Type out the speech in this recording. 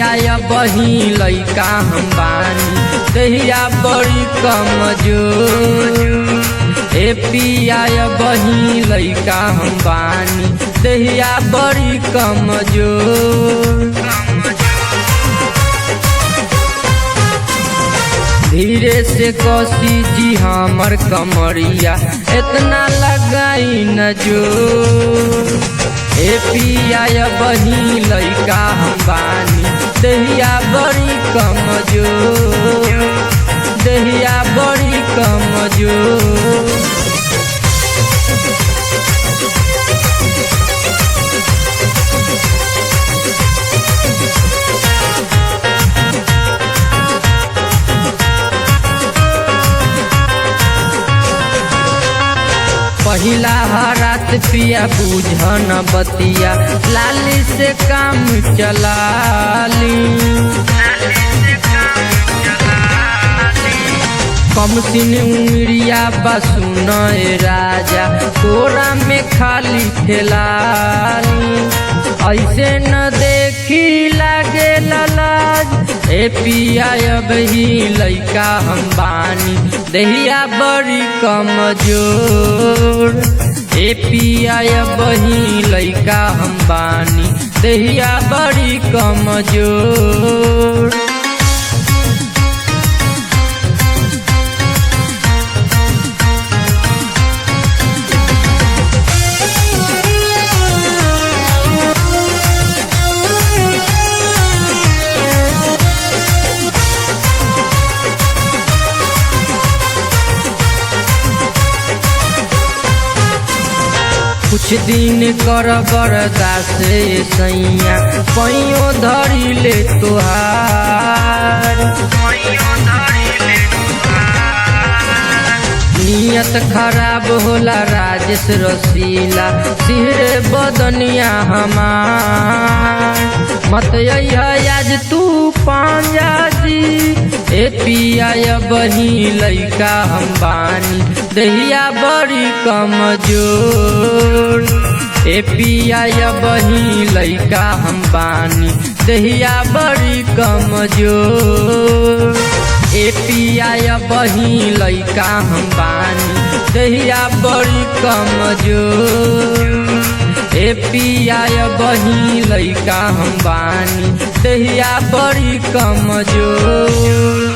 पिया बही लइका हम बानी, दहिया बड़ी कमजोर। ए पिया बही लइका हम बानी, दहिया बड़ी कमजोर। धीरे से कसी जी हमर कमरिया, इतना लगाई न जोर। ए पिया बही लइका हम बानी, दहिया बड़ी कमजोर, दहिया बड़ी कमजोर। पहिला रात पिया बुझन बतिया, लाली से काम चलाली। कम सिन उमरिया बसुन राजा, कोरा में खाली खेलाली। ऐसे न देखी लागे लाज, ए पिया बही लइका हम बानी, दहिया बड़ी कमजोर। ए पिया बही लइका हम बानी, दहिया बड़ी कमजोर। कुछ दिन कर बरदास सैया, पैयो धरी ले तोहार। नियत खराब होला राजेश रसीला, सिहरे बदनिया हमार। मत आज तू पांजा जी, ए पिया बही लइका हम बानी, दहिया बड़ी कमजोर। ए पिया बही लइका हम बानी, दहिया बड़ी कमजोर। ए पिया बही लइका हम बानी, दहिया बड़ी कमजोर। ए पिया बही लइका हम बानी, दहिया बड़ी कमजोर।